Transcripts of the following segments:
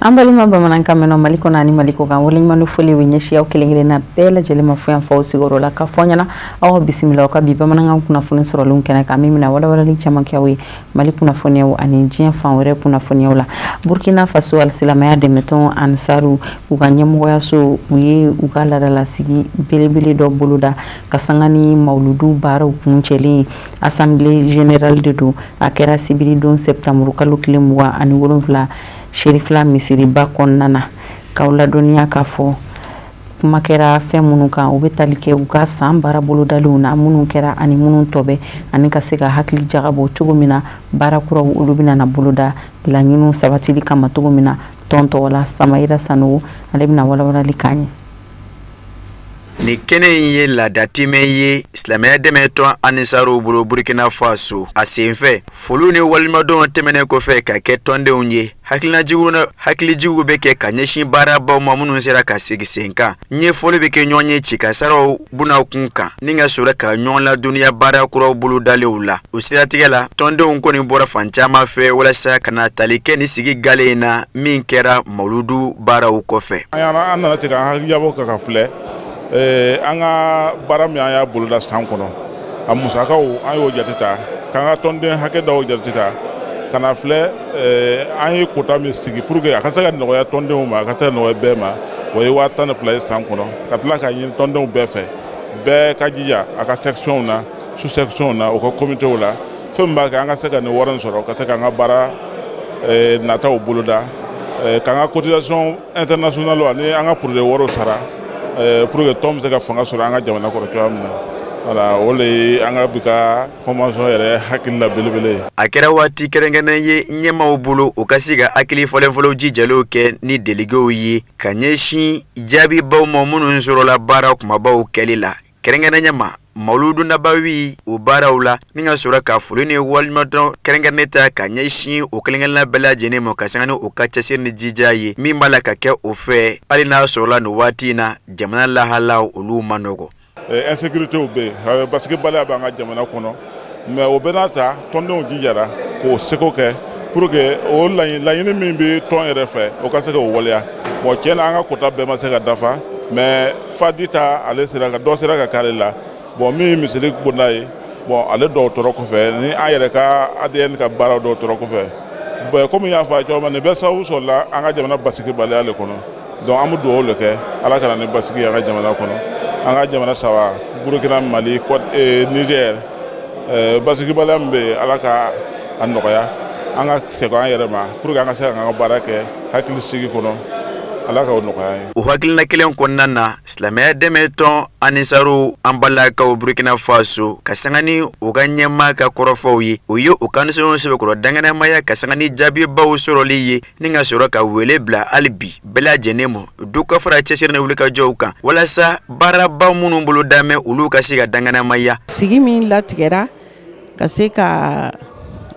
An balima bamanankan mɛnna Mali kɔnɔ ani Mali kɔ kan, waleɲuman foli bɛ ɲɛsin aw kelen kelenna bɛɛ lajɛlen ma fo yan fɔ aw sigiyɔrɔ la, ka fɔ ɲɛna aw bisimila aw ka bi bamanankan kunnafoni sɔrɔlenw kɛnɛ kan, min bɛna walawalali caman kɛ aw ye Mali kunnafoniyaw ani diɲɛ fan wɛrɛ kunnafoniyaw la. Burkina Faso alisilamɛya dɛmɛtɔn Ansaru, u ka ɲɛmɔgɔyaso, u ye u ka laadalasigi belebele dɔ boloda ka sanga ni mawuludu baaraw kuncɛlen ye. Assemblée générale de don, a kɛra sibiridon septembre kalo tile 27 Serifila misiriba kɔnɔna na. K'aw ladɔnniya k'a fɔ kuma kɛra fɛn minnu kan, u bɛ tali kɛ u ka san baara bolodalenw na, minnu kɛra ani minnu tɔ bɛ, ani ka se ka hakili jagabɔ cogo min na baara kuraw olu bɛna na boloda laɲiniw sabatili kama cogo min na tɔn tɔgɔ la. Samayira Sanogo, ale bɛna walawalali k'an ye. Nin kɛnɛ in ye laadatimɛ ye silamɛya dɛmɛtɔn Anisaruw bolo Burkina Faso. A senfɛ, foliw ni waleɲumandɔnw tɛmɛnen kɔfɛ ka kɛ tɔndenw ye, hakilijigiw bɛ kɛ ka ɲɛsin baarabaw ma minnu sera ka sigi sen kan. Ɲɛfɔli bɛ kɛ ɲɔgɔn ye cikasaraw bunakun kan, ni ka sɔrɔ ka ɲɔgɔn ladɔnniya baara kuraw bolodalenw la. O siratigɛ la, tɔndenw kɔni bɔra fan caman fɛ walasa ka na tali kɛ ni sigi gale in na min kɛra mawuludu baaraw kɔfɛ. An nana se k'an hakili jagabɔ ka filɛ an ka baara min an y'a boloda san kɔnɔ, a musakaw an y'o jate ta, k'an ka tɔnden hakɛ dɔw jate ta, ka na filɛ an ye quota min sigi pour que a ka se ka nɔgɔya tɔndenw ma, a ka se ka nɔgɔya bɛɛ ma, o ye 12,000 ye san kɔnɔ, ka tila k'a ɲini tɔndenw bɛɛ fɛ, bɛɛ ka jija a ka section na, sous section na, u ka comitéw la, fɛn min b'a kɛ an ka se ka nin wari in sɔrɔ, ka se k'an ka baara nataw boloda, k'an ka cotisation internationale ani an ka projet wariw sara, pour que tɔn bɛ se ka fanga sɔrɔ an ka jamana kɔnɔ cogoya min na. Voilà, o de ye an ka bi ka convention yɛrɛ hakilina belebele ye. A kɛra waati kɛrɛnkɛrɛnnen ye ɲɛmaaw bolo u ka se ka hakili fɔlen-fɔlenw jijaliw kɛ ni déléguéw ye ka ɲɛsin jaabibaw ma minnu sɔrɔla baara kumabaw kɛli la, kɛrɛnkɛrɛnnenya ma Mawuludu Nabawi o baaraw la, ni ka sɔrɔ ka foli ni waleɲumandɔn kɛrɛnkɛrɛnnen ta ka ɲɛsin o kelen-kelenna bɛɛ lajɛlen ma, ka sanga ni o ka cɛsiri ni jija ye min b'a la ka kɛ o fɛ, hali n'a sɔrɔla nin waati in na jamana lahalaw olu ma nɔgɔ. Insécurité bɛ yen, basigibaliya b'an ka jamana kɔnɔ, mais o bɛɛ n'a ta tɔndenw jijara k'o seko kɛ pour que o laɲini min bɛ tɔn yɛrɛ fɛ, o ka se k'o waleya. Bon, tiɲɛ na, an ka quota bɛɛ ma se ka dafa, mais Fadi ta ale sera ka dɔ sera ka k'ale la. Bon, min ye misiri bonda ye, bon, ale dɔw tɔrɔ kɔfɛ ni an yɛrɛ ka ADN ka baara dɔw tɔrɔ kɔfɛ. Bon, komi n y'a fɔ a ye cogo min na, nin bɛɛ sababu sɔrɔla an ka jamana basigibaliya le kɔnɔ. Donc an bɛ dugawu de kɛ Ala ka na ni basigi ye an ka jamana kɔnɔ. An ka jamana saba, Burukina, Mali, Niger, basigibaliya min bɛ yen, Ala ka a nɔgɔya, an ka segin an yɛrɛ ma pour que an ka se k'an ka baara kɛ hakili sigi kɔnɔ. Ala k'o nɔgɔya an ye. O hakilina kelen kɔnɔna na, silamɛya dɛmɛtɔn Anisaru an balakaw Burkina Faso, ka sanga ni u ka ɲɛmaa ka kɔrɔfɔw ye, o ye u ka nisɔndiyaw sɛbɛkɔrɔ danganamaya ka sanga ni jaabibaw sɔrɔli ye, ni ka sɔrɔ ka wele bila hali bi bɛɛ lajɛlen ma du ka fara cɛsiri ni wulikajɔw kan walasa baaraba minnu bolo damɛ, olu ka se ka danganamaya. Sigi min latigɛra ka se ka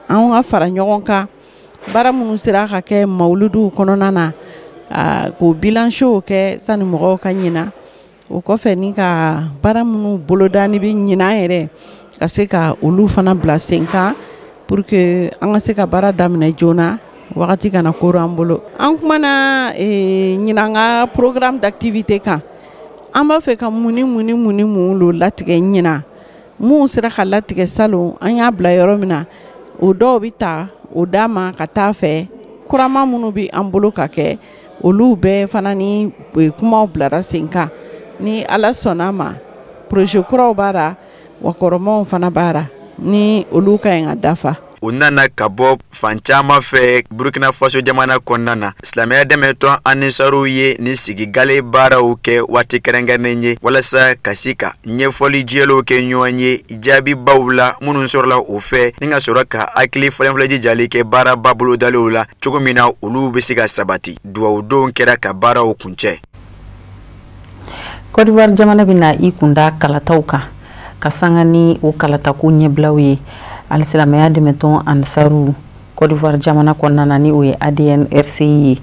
an ka fara ɲɔgɔn kan, baara minnu sera ka kɛ mawuluduw kɔnɔna na, k'o bilan show kɛ sani mɔgɔw ka ɲina, o kɔfɛ ni ka baara minnu boloda ni bɛ ɲinan yɛrɛ, ka se ka olu fana bila sen kan pour que an ka se ka baara daminɛ joona, wagati kana koro an bolo. An kumana ɲinan ka programme d'activité kan, an b'a fɛ ka mun ni mun ni mun ni mun lo latigɛ ɲinan. Mun sera ka latigɛ salon, an y'a bila yɔrɔ min na, o dɔw bɛ ta o d'a ma ka taa fɛ. Kurama minnu bɛ an bolo ka kɛ, olu bɛɛ fana ni kumaw bilara sen kan. Ni Ala sɔnna a ma, projet kuraw b'a la, wa kɔrɔmaw fana b'a la, ni olu ka ɲi ka dafa. U nana ka bɔ fan caman fɛ Burkina Faso jamana kɔnɔna na. Silamɛya dɛmɛtɔn Anisaru ye nin sigigale baaraw kɛ waati kɛrɛnkɛrɛnnen ye walasa ka se ka ɲɛfɔli jɛlenw kɛ ɲɔgɔn ye jaabibaw la minnu sɔrɔla o fɛ, ni ka sɔrɔ ka hakili fɔlen-fɔlen jijali kɛ baaraba bolodalenw la cogo min na olu bɛ se ka sabati. Dugawudonw kɛra ka baaraw kuncɛ. Côte d'Ivoire jamana bɛna i kunda kalataw kan ka sanga ni o kalatako ɲɛbilaw ye. Alisilamɛya dɛmɛtɔn Ansaru Côte d'Ivoire jamana kɔnɔna na, ni o ye ADN RCI ye,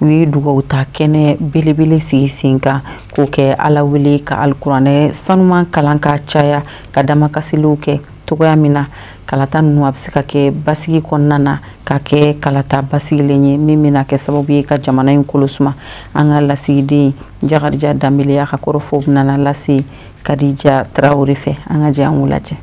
u ye dugawu ta kɛnɛ belebele sigi sen kan k'o kɛ Ala wele ka alikuranɛ sanuman kalan ka caya, ka damakasiliw kɛ. Togoya min na kalata ninnu a bɛ se ka kɛ basigi kɔnɔna na, ka kɛ kalata basigilen ye min bɛna kɛ sababu ye ka jamana in kolo suma. An ka lasigiden Jakarija Danbele y'a ka kɔrɔfɔw bɛna lase Kadija Tarawele fɛ. An ka jɛ an k'u lajɛ.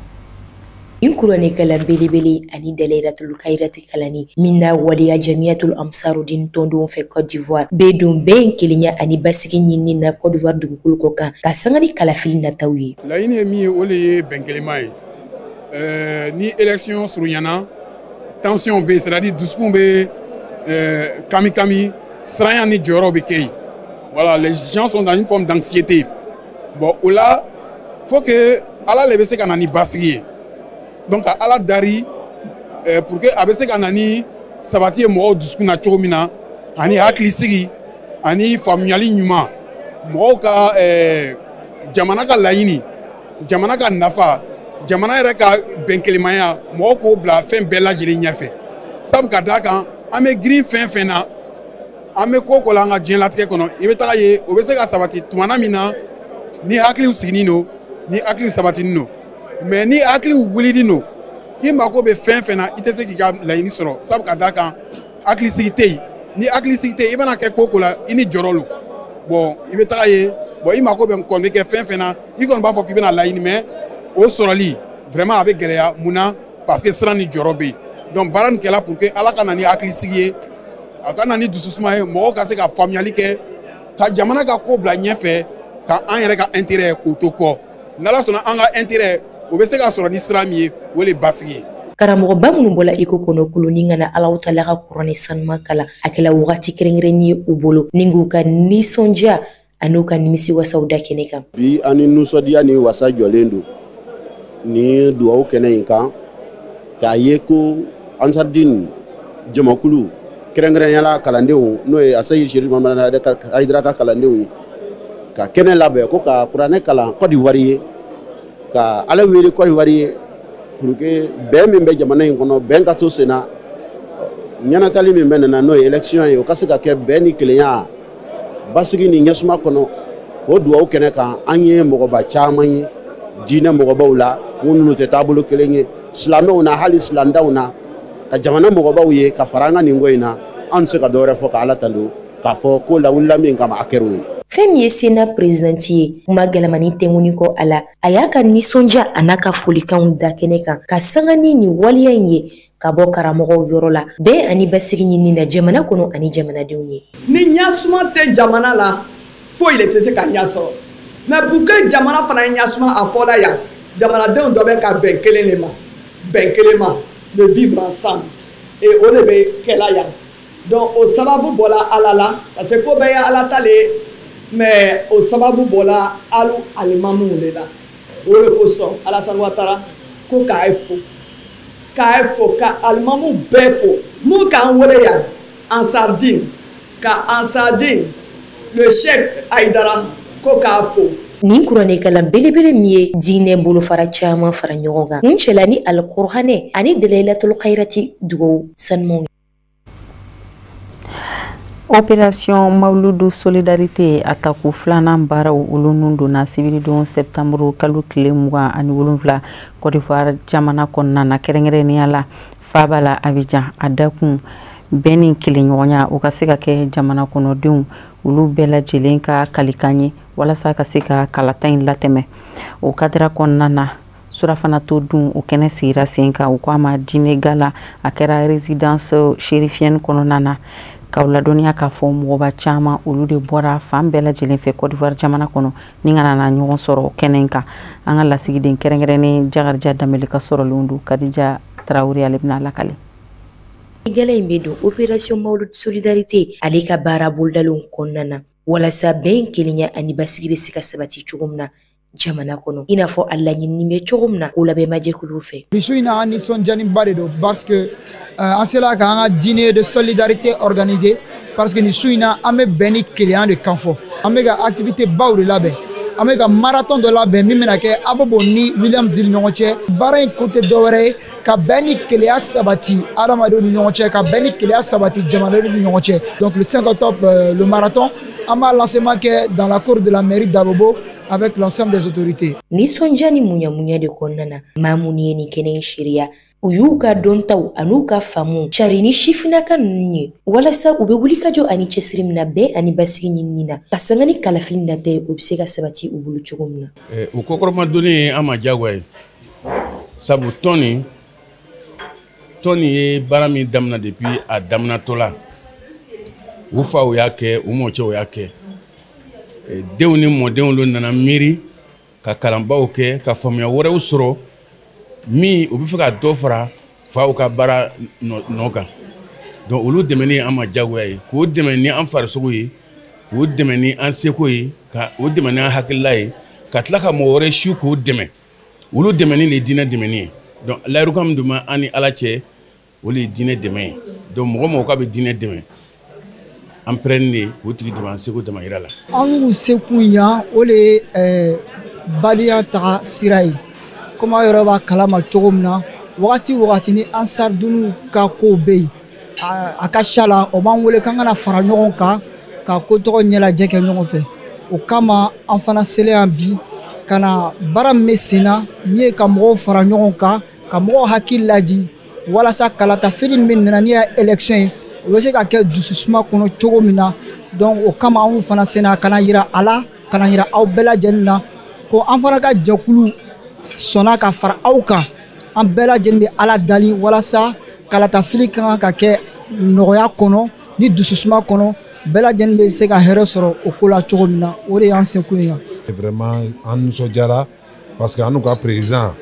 Nin kuranɛ kalan belebele ani Dalayilatul Kayirati kalanni min n'a waleya Jamiyatul Ansarudin tɔndenw fɛ Côte d'Ivoire bɛ don bɛn, kelenya ani basigi ɲinini na Côte d'Ivoire dugukolo kɔ kan, ka sanga ni kalafili nataw ye. Laɲini ye min ye, o de ye bɛn kelenma ye. Ni élection surunyana, tension bɛ yen, c'est à dire dusukun bɛ kami kami, siranya ni jɔyɔrɔ bɛ kɛ yen. Voilà, les gens sont dans une forme d'anxiété. Bon, o la, faut que Ala le bɛ se ka na ni basigi ye. Donc ka Ala dari pour que a bɛ se ka na ni sabati ye mɔgɔw dusukun na cogo min na, ani hakilisigi ani faamuyali ɲuman, mɔgɔw ka jamana ka laɲini, jamana ka nafa, jamana yɛrɛ ka bɛnkelemanya, mɔgɔw k'o bila fɛn bɛɛ lajɛlen ɲɛfɛ. Sabu ka d'a kan, an bɛ girin fɛn fɛn na, an bɛ ko ko la an ka diɲɛlatigɛ kɔnɔ, i bɛ taga ye o bɛ se ka sabati tumana min na ni hakiliw sigilen don, ni hakili sabatinin don. Mais ni hakili wulili don, i mako bɛ fɛn fɛn na, i tɛ se k'i ka laɲini sɔrɔ. Sabu ka d'a kan, hakilisigi tɛ yen. Ni hakilisigi tɛ yen, i bɛna kɛ ko ko la, i ni jɔrɔ lo. Bon, i bɛ taga ye, bon, i mako bɛ kɔni kɛ fɛn fɛn na, i kɔni b'a fɔ k'i bɛna laɲini, mais o sɔrɔli vraiment a bɛ gɛlɛya. Mun na? Parce que siran ni jɔrɔ bɛ yen. Donc baara nin kɛla pour que Ala ka na ni hakilisigi ye, a ka na ni dususuma ye, mɔgɔw ka se ka faamuyali kɛ, ka jamana ka ko bila ɲɛfɛ, ka an yɛrɛ ka intérêt k'o to kɔ. N'Ala sɔnna, an ka intérêt o bɛ se ka sɔrɔ ni sira min ye, o de ye basigi ye. Karamɔgɔba minnu bɔla iko kɔnɔ kolonin ka na Alahu Taala ka kuranɛ sanuma kalan, a kɛla wagati kɛrɛnkɛrɛnnen ye u bolo ni k'u ka nisɔndiya an'u ka nimisi wasaw da kɛnɛ kan. Bi, an ni nisɔndiya ni wasa jɔlen don ni duwawu kɛnɛ in kan, k'a ye ko Ansardine jamakulu, kɛrɛnkɛrɛnnenya kalandenw, n'o ye Aseyi Sherif Mamadu Hayidara ka kalandenw ye, ka kɛnɛ labɛn ko ka kuranɛ kalan Côte d'Ivoire ye, ka Ala wele Côte d'Ivoire ye pour que bɛn min bɛ jamana in kɔnɔ, bɛn ka to sen na. Ɲɛnatali min bɛ nana, n'o ye élection ye, o ka se ka kɛ bɛn ni kelenya, basigi ni ɲɛsuma kɔnɔ. O duwawu kɛnɛ kan, an ye mɔgɔba caman ye diinɛ mɔgɔbaw la minnu tɛ taabolo kelen ye, silamɛw na, hali silamɛdaw na, ka jamana mɔgɔbaw ye ka fara an ka nin ko in na. An tɛ se ka dɔwɛrɛ fɔ ka Ala tando k'a fɔ ko lawulila min kama, a kɛra o ye. Fɛn min ye Sénat présidente ye, kuma gɛlɛmani tɛŋuni kɔ a la, a y'a ka nisɔndiya a n'a ka folikanw da kɛnɛ kan, ka sanga ni nin waleya in ye ka bɔ karamɔgɔw yɔrɔ la, bɛn ani basigi ɲini na jamana kɔnɔ ani jamanadenw ye. Ni ɲasuma tɛ jamana la, foyi le tɛ se ka ɲɛ sɔrɔ. Mais pour que jamana fana ye ɲasuma, a fɔla yan, jamanadenw dɔ bɛ ka bɛn kelen de ma, bɛn kelen ma, le vivre ensemble, et o de bɛ kɛla yan. Donc o sababu bɔla Ala la, parce que ko bɛɛ ye Ala ta le ye, mais o sababu bɔla alu alimamuw de la. O de kosɔn Alassane Ouattara ko k'a ye fo, k'a ye fo, ka alimamu bɛɛ fo mun k'an wele yan Ansardine, ka Ansardine, le Cheikh Aïdara, ko k'a fo. Nin kuranɛkalan belebele min ye diinɛ bolofara caman fara ɲɔgɔn kan, kun cɛla ni alikuranɛ ani Dalayilatul Kayirati dugawu sanumanw. Opération Mawuludu Solidarité a tako filanan baaraw, olu nun donna sibiridon septembre kalo tile 27 Côte d'Ivoire jamana kɔnɔna na, kɛrɛnkɛrɛnnenya la faaba la Abidjan. A dakun, bɛn ni kelenɲɔgɔnya, o ka se ka kɛ jamana kɔnɔdenw olu bɛɛ lajɛlen ka kalikan ye walasa ka se ka kalata in latɛmɛ. O kadira kɔnɔna na, surafana to dun, o kɛnɛ sigira sen kan, u ko a ma dîner gala. A kɛra résidence chérifienne kɔnɔna na. K'aw ladɔnniya k'a fɔ mɔgɔba caman olu de bɔra fan bɛɛ lajɛlen fɛ Côte d'Ivoire jamana kɔnɔ ni ka na ɲɔgɔn sɔrɔ kɛnɛ in kan. An ka lasigiden kɛrɛnkɛrɛnnen Jakarija Danbele ka sɔrɔlenw don, Kadija Tarawele ale bɛna lakale. Gala in bɛ don Opération Mawulud Solidarité ale ka baara bolodalenw kɔnɔna na, walasa bɛn, kelenya ani basigi bɛ se ka sabati cogo min na jamana kɔnɔ, i n'a fɔ a laɲinini bɛ cogo min na ko labɛnmajɛkuluw fɛ. Bi su in na, an nisɔndiyaniba de don, parce que an sera k'an ka dîner de solidarité organiser, parce que nin su in na, an bɛ bɛn ni kelenya de kan fɔ. An bɛ ka activité baw de labɛn, an bɛ ka marathon dɔ labɛn min bɛna kɛ Abobo ni Williamsville ɲɔgɔn cɛ. Baara in ko tɛ dɔwɛrɛ ye ka bɛn ni kelenya sabati adamadenw ni ɲɔgɔn cɛ, ka bɛn ni kelenya sabati jamanadenw ni ɲɔgɔn cɛ. Donc le 5 octobre, le marathon, an b'a lancement kɛ dans la cour de la mairie d'Abobo. avec l'ensemble des autorités. Nisɔndiya ni muɲamuɲa de kɔnɔna na, maa minnu ye nin kɛnɛ in seereya, u y'u ka dɔntaw an'u ka faamu cari ni sifinnaka ninnu ye, walasa u bɛ wulikajɔ ani cɛsiri min na bɛn ani basigi ɲinini na, ka sanga ni kalafili nata ye, o bɛ se ka sabati u bolo cogo min na. O kɔkɔrɔmadonni ye an ma diyagoya ye, sabu tɔn nin ye baara min daminɛ depuis a daminɛtɔ la, u faw y'a kɛ, u mɔcɛw y'a kɛ, denw ni mɔdenw olu nana miiri ka kalanbaw kɛ, ka faamuya wɛrɛw sɔrɔ min u bɛ fɛ ka dɔ fara faw ka baara nɔ kan. Donc olu dɛmɛni an ma diyagoya ye, k'o dɛmɛ ni an farisogo ye, k'o dɛmɛ ni an seko ye, ka o dɛmɛ ni an hakilila ye, ka tila ka mɔgɔ wɛrɛ su k'o dɛmɛ. Olu dɛmɛni de ye diinɛ dɛmɛni ye. Donc layirukan min dun bɛ an ni Ala cɛ, o de ye diinɛ dɛmɛ ye. Donc mɔgɔ mɔgɔ k'a bɛ diinɛ dɛmɛ, an pɛrɛnnen de k'o tigi dɛmɛ an seko damayira la. An y'u sekun yan, o de ye badenya taga sira ye. Komi aw yɛrɛ b'a kalama cogo min na, wagati wagati ni Ansardiniw ka kow bɛ yen, a ka ca la o b'an wele k'an kana fara ɲɔgɔn kan ka ko tɔgɔ ɲɛnajɛ kɛ ɲɔgɔn fɛ. O kama an fana selen yan bi ka na baara min bɛ sen na, min ye ka mɔgɔw fara ɲɔgɔn kan, ka mɔgɔw hakili lajigin walasa kalatafili min nana n'i y'a élection ye, o bɛ se ka kɛ dususuma kɔnɔ cogo min na. Donc o kama anw fana senna ka na yira a la, ka na yira aw bɛɛ lajɛlen na ko an fana ka jɛkulu sɔnna ka fara aw kan. An bɛɛ lajɛlen bɛ Ala dali walasa kalatafili ka kan ka kɛ nɔgɔya kɔnɔ ni dususuma kɔnɔ, bɛɛ lajɛlen bɛ se ka hɛrɛ sɔrɔ o ko la cogo min na. O de y'an sekun ye yan. Vraiment an nisɔndiyara parce que an n'u ka président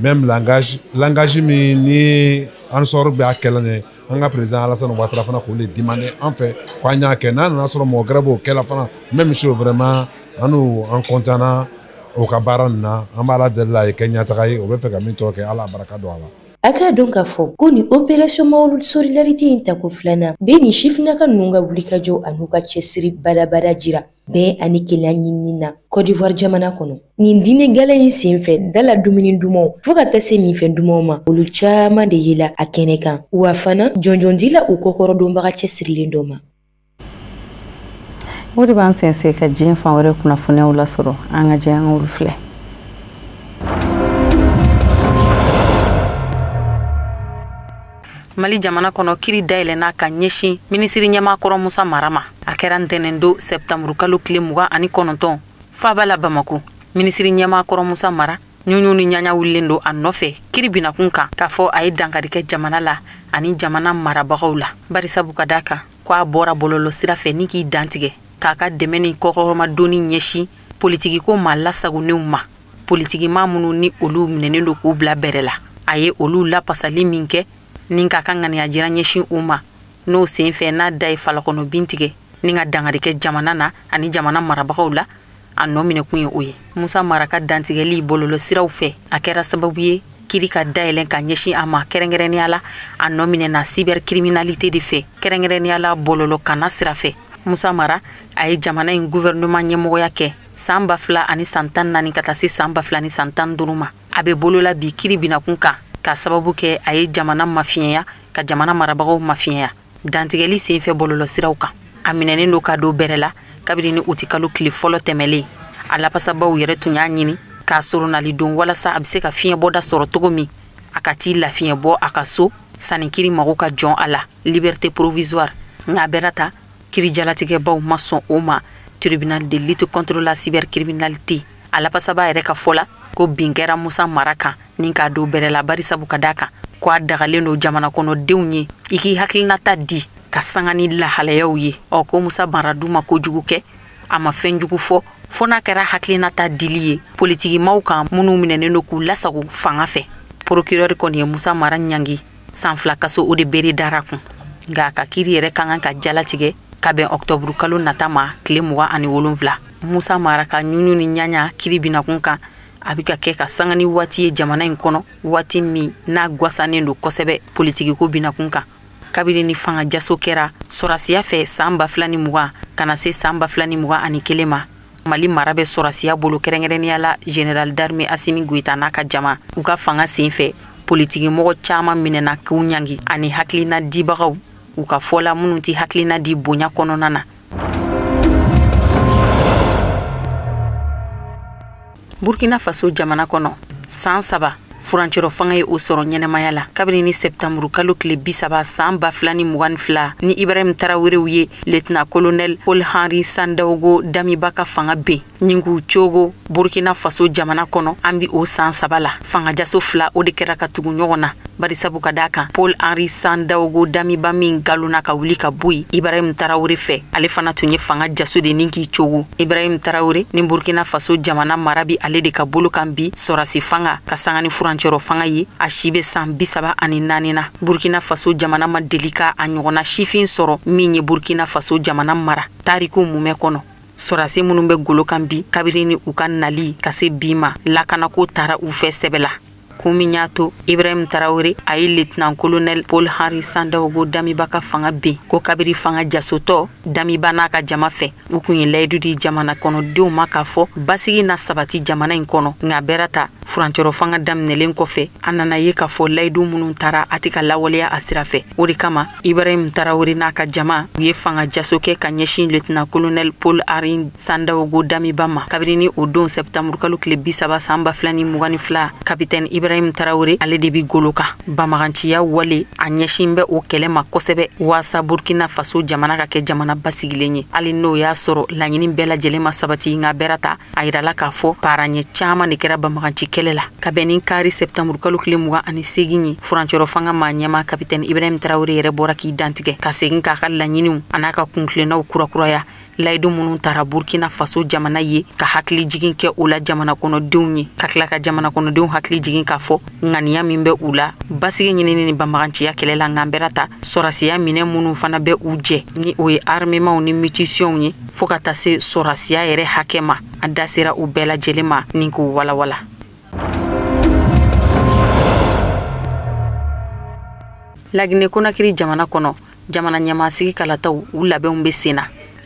même langage min ni Ansar bɛ a kɛlɛ ɲɛ, an ka président Alassane Ouattara fana k'o de demander an fɛ k'an y'a kɛ. N'a nana sɔrɔ mɔgɔ wɛrɛ b'o kɛla fana, même chose, vraiment an n'u an content na o ka baara nin na. An b'a deli la a ye kɛ ɲɛtaga ye, o bɛ fɛ ka min tɔ kɛ, Ala barika don a la. A k'a dɔn k'a fɔ ko nin opération Mawulud solidarité in tako filanan bɛ nin sifinnaka ninnu ka wulikajɔ an'u ka cɛsiri badabada jira bɛn ani kelenya ɲinini na Côte d'Ivoire jamana kɔnɔ. Nin diinɛ gala in senfɛ, dala dumuni dumanw fo ka taa se minfɛn dumanw ma, olu caman de yela a kɛnɛ kan, wa fana jɔnjɔn dila u kɔkɔrɔdonbaga cɛsirilen dɔ ma. O de b'an sɛnsɛn ka diɲɛ fan wɛrɛ kunnafoniyaw lasɔrɔ. An ka jɛ an k'olu filɛ. Mali jamana kɔnɔ, kiri dayɛlɛnna ka ɲɛsin minisiri ɲɛmaa kɔrɔ Musa Mara ma. A kɛra ntɛnɛn don sɛptanburu kalo tile 29 faaba la Bamako. Minisiri ɲɛmaa kɔrɔ Musa Mara ɲuɲu ni ɲaɲa wulilen don a nɔfɛ kiri binakun kan, k'a fɔ a ye dankari kɛ jamana la ani jamana marabagaw la, barisabu ka d'a kan ko a bɔra bɔlɔlɔ sira fɛ ni k'i dantigɛ k'a ka dɛmɛ ni kɔkɔrɔmadonni ɲɛsin politikiko maa lasagonenw ma, politikima minnu ni olu minɛnen don k'u bila bɛrɛ la. A ye olu lapasali min kɛ ni k'a ka ŋaniya jira ɲɛsin u ma, n'o senfɛ n'a da ye falakɔnɔ bin tigɛ ni ka dankari kɛ jamana na ani jamana marabagaw la, a nɔ minɛkun ye o ye. Musa Mara ka dantigɛli bɔlɔlɔ siraw fɛ, a kɛra sababu ye kiri ka dayɛlɛn ka ɲɛsin a ma, kɛrɛnkɛrɛnnenya la a nɔ minɛna cybercriminalité de fɛ, kɛrɛnkɛrɛnnenya la bɔlɔlɔ kana sira fɛ. Musa Mara a ye jamana in gouvernement ɲɛmɔgɔya kɛ san 2014 ka taa se san 2015 ma. A bɛ bolola bi kiri binakun kan ka sababu kɛ a ye jamana mafiɲɛya, ka jamana marabagaw mafiɲɛya dantigɛli senfɛ bɔlɔlɔ siraw kan. A minɛnen don ka don bɛrɛ la kabini ni utikalo tile fɔlɔ tɛmɛlen. A lapasabaw yɛrɛ tun y'a ɲini k'a soronali don walasa a bɛ se ka fiɲɛbɔda sɔrɔ cogo min, a ka t'i lafiɲɛ bɔ a ka so sanni kiri mago ka jɔn a la, liberté provisoire. Nka a bɛra ta kiri jalatigɛbaw ma sɔn o ma, tribunal de lutte contre la cybercriminalité. A lapasaba yɛrɛ ka fɔ la ko bin kɛra Musa Mara kan ni k'a don bɛrɛ la, barisabu ka d'a kan ko a dagalen don jamana kɔnɔdenw ye i k'i hakilinata di ka sanga ni lahalayaw ye. Ɔ ko Musa Mara dun ma kojugu kɛ, a ma fɛn jugu fɔ, fo n'a kɛra hakilinata dili ye politikimaw kan minnu minɛnen don k'u lasago fanga fɛ. Procureur kɔni ye Musa Mara ɲangi san 2 kaso, o de bere dara kun. Nka a ka kiri yɛrɛ ka kan ka jalatigɛ ka bɛn octobre kalo nata ma tile 27. Musa Mara ka ɲuɲu ni ɲaɲa kiri binakun kan, a bɛ ka kɛ ka sanga ni waati ye jamana in kɔnɔ, waati min n'a gwasanen don kosɛbɛ politikiko binakun kan. Kabini ni fanga jaso kɛra sɔrasiya fɛ san 2020 ka na se san 2021 ma, Mali mara bɛ sɔrasiya bolo, kɛrɛnkɛrɛnnenya la général d'armée Assimi Goïta n'a ka jama. U ka fanga senfɛ politikimɔgɔ caman minɛna k'u ɲangi ani hakilina dibagaw, u ka fɔ la minnu tɛ hakilina di bonya kɔnɔna na. Burkina Faso jamana kɔnɔ, san 3 furancɛrɔ fanga ye o sɔrɔ ɲɛnamaya la kabini ni septembre kalo tile 30 san 2022 ni Ibrahim Traoréw ye lieutenant colonel Paul Henri Sandaogo Damiba ka fanga ben ni k'u cogo Burkina Faso jamana kɔnɔ. An bi o san 3 la, fanga jaso 2 o de kɛra ka tugu ɲɔgɔn na, bari sabu ka d'a kan Paul Henri Sandaogo Damiba min galonna ka wuli ka bɔ yen Ibrahim Traoré fɛ, ale fana tun ye fanga jaso de ni k'i cogo. Ibrahim Traoré ni Burkina Faso jamana mara bi ale de ka bolo kan bi sɔrasi fanga ka sanga ni furancɛrɔ fanga ye. A si bɛ san 34 na. Burkina Faso jamana ma deli ka a ɲɔgɔnna sifin sɔrɔ min ye Burkina Faso jamana mara tariku mumɛ kɔnɔ. Sɔrasi minnu bɛ golo kan bi kabiri ni u ka nali ka se bi ma, lakanako taara u fɛ sɛbɛ la. Kun min y'a to Ibrahim Traoré a ye lieutenant colonel Paul Henri Sandaogo Damiba ka fanga ben, ko kabiri fanga jasotɔ Damiba n'a ka jama fɛ, u kun ye layidu di jamana kɔnɔdenw ma k'a fɔ basigi na sabati jamana in kɔnɔ. Nka bɛɛ ta furancɛrɔ fanga daminɛlen kɔfɛ, a nana ye k'a fɔ layidu minnu taara a tɛ ka lawaleya a sira fɛ. O de kama Ibrahim Traoré n'a ka jama u ye fanga jaso kɛ ka ɲɛsin lieutenant colonel Paul Henri Sandaogo Damiba ma. Kabiri ni o don septembre kalo tile 30 san 2022, capitaine Ibrahim Traoré ale de bi golo kan. Banbaganciya wale a ɲɛsin bɛ o kɛlɛ ma kosɛbɛ waasa Burkina Faso jamana ka kɛ jamana basigilen ye. Hali n'o y'a sɔrɔ laɲini bɛɛ lajɛlen ma sabati, nka bɛɛ ta a yirala k'a fɔ paraɲɛ caman de kɛra banbaganci kɛlɛ la. Ka bɛn ni kari septembre kalo tile 28 ye, furancɛrɔ fanga maa ɲɛmaa capitaine Ibrahim Traoré yɛrɛ bɔra k'i dantigɛ ka segin k'a ka laɲiniw a n'a ka kuntilennaw kurakuraya, layidu minnu taara Burkina Faso jamana ye, ka hakili jigin kɛ o la jamana kɔnɔdenw ye, ka tila ka jamana kɔnɔdenw hakili jigin k'a fɔ ŋaniya min bɛ u la basigi ɲinini ni banbaganciya kɛlɛ la. Nka bɛɛ ta sɔrasiya minɛ minnu fana bɛ u jɛ ni o ye armement ni munitions ye, fo ka taa se sɔrasiya yɛrɛ hakɛ ma, a da sera u bɛɛ lajɛlen ma ni k'u walawala. Laginɛ Konakiri jamana kɔnɔ, jamana ɲɛmaasigi kalataw u labɛnw bɛ sen na.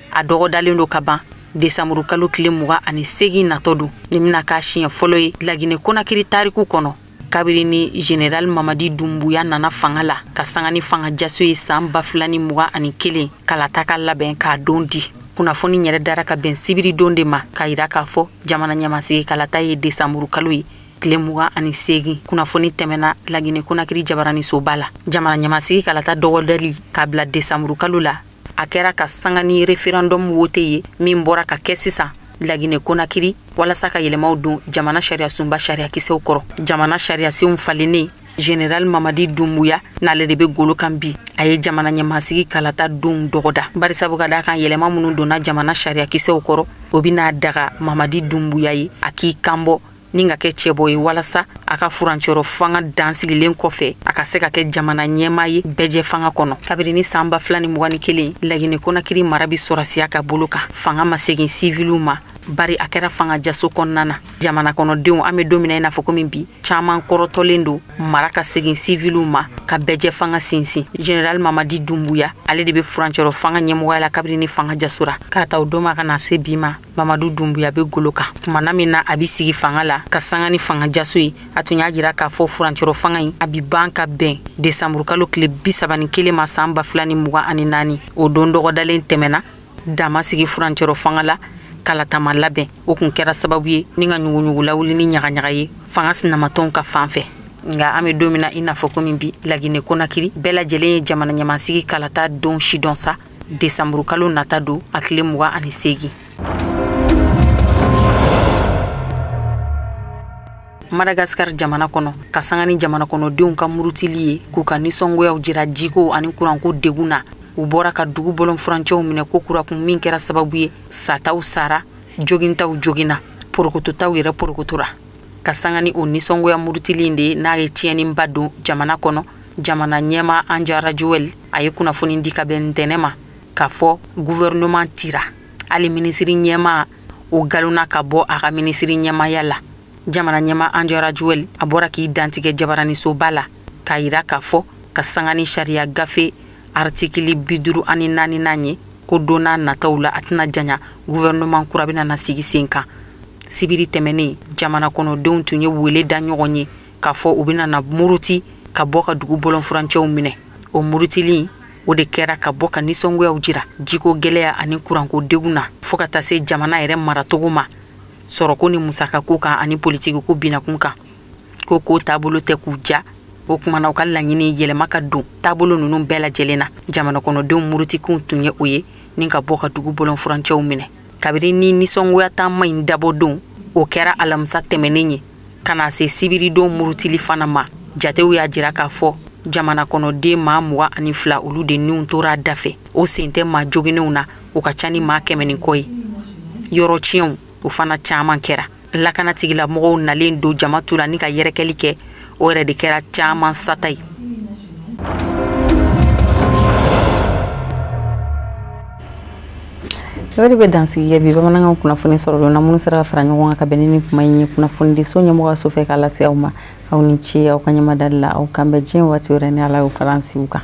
A dɔgɔdalen don ka ban desanburu kalo tile 28 natɔ don. Nin bɛna k'a siɲɛ fɔlɔ ye Laginɛ Konakiri tariku kɔnɔ kabiri ni général Mamadi Doumbouya nana fanga la ka sanga ni fanga jaso ye san 2021 kalata ka labɛn k'a don di. Kunnafoni yɛrɛ dara ka bɛn sibiri don de ma, k'a yira k'a fɔ jamana ɲɛmasigi kalata ye desanburu kalo ye tile 28. Kunnafoni tɛmɛna Laginɛ Konakiri jabaranisoba la. Jamana ɲɛmasigi kalata dɔgɔdali k'a bila desanburu kalo la, a kɛra ka sanga ni référendum wote ye min bɔra ka kɛ sisan Laginɛ Konakiri walasa ka yɛlɛmaw don jamana sariyasunba sariyakisɛw kɔrɔ. Jamana sariyasenw falennen, général Mamadi Doumbouya n'ale de bɛ golo kan bi, a ye jamana ɲɛmasigi kalata don dɔgɔda, bari sabu ka d'a kan yɛlɛma minnu donna jamana sariyakisɛw kɔrɔ, o bɛna daga Mamadi Doumbouya ye a k'i kanbɔ ni ka kɛ cɛbɔ ye walasa a ka furancɛrɔ fanga dansigilen kɔfɛ a ka se ka kɛ jamana ɲɛmaa ye bɛɛjɛ fanga kɔnɔ. Kabiri ni san 2021, Laginɛ Konakiri mara bi sɔrasiya ka bolo kan, fanga ma segin siviliw ma, bari a kɛra fanga jaso kɔnɔna na. Jamana kɔnɔdenw an bɛ don min na i n'a fɔ komi bi, caman kɔrɔtɔlen don mara ka segin siviliw ma ka bɛɛjɛ fanga sinsin. Général Mamadi Doumbouya ale de bɛ furancɛrɔ fanga ɲɛmɔgɔya la kabiri ni fanga jasora. K'a ta o don ma ka na se bi ma, Mamadu Doumbouya bɛ golo kan. Tumana min na a bɛ sigi fanga la ka sanga ni fanga jaso ye, a tun y'a jira k'a fɔ furancɛrɔ fanga in a bi ban ka bɛn desanburu kalo tile 31 ma san 2024. O don dɔgɔdalen tɛmɛna, dan ma sigi furancɛrɔ fanga la, kalatama labɛn. O kun kɛra sababu ye ni ka ɲuguɲugu lawuli ni ɲagaɲaga ye fanga sinamatɔnw ka fan fɛ. Nka an bɛ don min na i n'a fɔ komi bi, Laginɛ Konakiri bɛɛ lajɛlen ye jamana ɲɛmasigi kalata don sidɔn sa, desanburu kalo nata don a tile 28. Madagascar jamana kɔnɔ, ka sanga ni jamana kɔnɔdenw ka murutili ye k'u ka nisɔngoyaw jira jiko ani kuranko degun na, u bɔra ka dugu bɔlɔn furancɛw minɛ ko kura kun min kɛra sababu ye sataw sara, jogintaw joginna, porokototaw yɛrɛ porokotora. Ka sanga ni o nisɔngoya murutili in de ye n'a ye tiɲɛniba don jamana kɔnɔ, jamana ɲɛmaa Andry Rajoelina a ye kunnafoni di ka bɛn ntɛnɛn ma k'a fɔ gouvernement tira, hali minisiri ɲɛmaa o galonna ka bɔ a ka minisiri ɲɛmaaya la. Jamana ɲɛmaa Andry Rajoelina a bɔra k'i dantigɛ jabaranisoba la k'a yira k'a fɔ ka sanga ni sariya gafe artikili 54 ye ko don n'a nataw la a tɛna janya gouvernement kura bɛna na sigi sen kan. Sibiri tɛmɛnen, jamana kɔnɔdenw tun ye wele da ɲɔgɔn ye k'a fɔ u bɛna na muruti ka bɔ ka dugu bɔlɔn furancɛw minɛ. O murutili o de kɛra ka bɔ ka nisɔngoyaw jira jiko gɛlɛya ani kuranko degun na, fo ka taa se jamana yɛrɛ maracogo ma. Sɔrɔko ni musakako kan ani politikiko binakun kan. Ko ko taabolo tɛ k'u ja. O kuma na u ka laɲini yɛlɛma ka don taabolo ninnu bɛɛ lajɛlen na. Jamana kɔnɔdenw murutikunw tun ye o ye ni ka bɔ ka dugu bɔlɔnfurancɛw minɛ. Kabini ni nisɔngoya taama in dabɔ don, o kɛra alamisa tɛmɛnen ye ka na se sibiridon murutili fana ma. Jatew y'a jira k'a fɔ jamana kɔnɔden maa 22 olu de niw tora a dafɛ. O sen tɛ maa joginnenw na, o ka ca ni maa 100 ni kɔ ye. Yɔrɔ tiɲɛw o fana caman kɛra. Lakanatigilamɔgɔw nalen don jama tu la ni ka yɛrɛkɛli kɛ, o yɛrɛ de kɛra caman sata ye. O de bɛ dansigi kɛ bi bamanankan kunnafoni sɔrɔ na minnu sera ka fara ɲɔgɔn kan ka bɛn ni kuma in ye kunnafonidiso ɲɛmɔgɔyaso fɛ k'a lase aw ma. Aw ni ce aw ka ɲɛmadali la, aw kan bɛn diɲɛ waati wɛrɛ ni Ala y'o fara an siw kan.